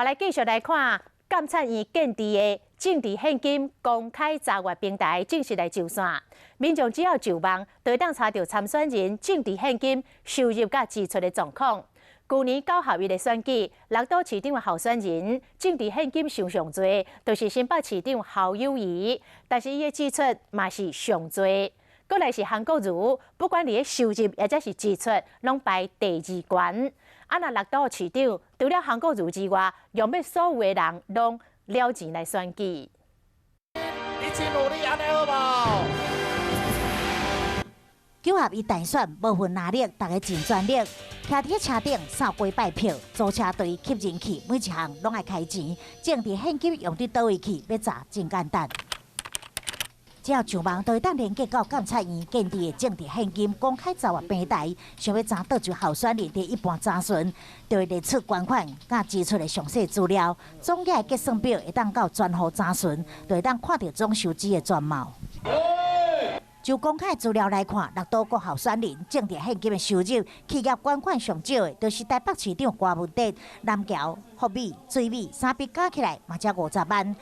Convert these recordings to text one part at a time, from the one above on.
好，來繼續來看監察院建置的政治獻金公開查閱平台正式來上線，民眾只要上網，就會當查著參選人政治獻金收入佮支出的狀況。舊年九合一的選舉，六都市長的候選人政治獻金收上濟，就是新北市長侯友宜，但是伊的支出嘛是上濟。閣來是韓國瑜，不管佇咧收入抑者是支出，攏排第二懸。啊，若六都市長除了韓國瑜之外，用欲所有的人攏了錢來選舉。一起努力，按呢好無？九合一大選無分藍綠，大家盡全力，徛佇車頂掃幾擺票，組車隊吸人氣，每一項攏愛開錢，政治獻金用佇佗位去，欲查真簡單。只要上網，就會當連結到監察院建置的政治獻金公開查閱平台，想欲查佗一位候選人佇一般查詢，就會列出捐款佮支出的詳細資料，總額的結算表會當到專戶查詢，就會當看著總收支的全貌。就公開資料來看，六都各候選人政治獻金的收入，企業捐款上少的，就是台北市長柯文哲、南僑、福美、水美三筆加起來嘛才50萬。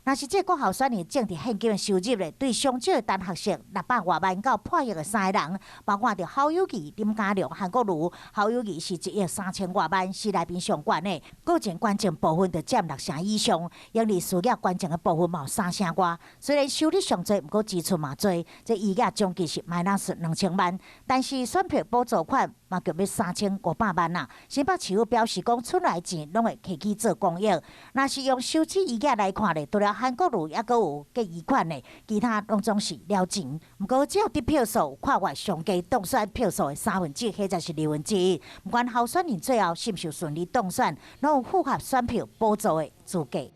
若是這個候選人政治獻金的收入咧，對上少的陳學聖600外萬到破億的三个人，包括著侯友宜、林佳龍、韓國瑜。侯友宜是1億3千外萬，是內面上懸的。個人捐贈部分就佔六成以上，營利事業捐贈的部分嘛有三成外。雖然收入上濟，毋過支出嘛濟，這餘額總計是 minus 2000萬，但是選票補助款嘛共欲3500萬啊。新北市府表示講，出來錢攏會提去做公益。若是用收支餘額來看咧，除了韓國瑜猶閣有結餘款的，其他攏總是了錢。毋過只要得票數跨越上低當選票數的三分之一或者是二分之一，毋管候選人最後是毋是順利當選，攏有符合選票補助的資格。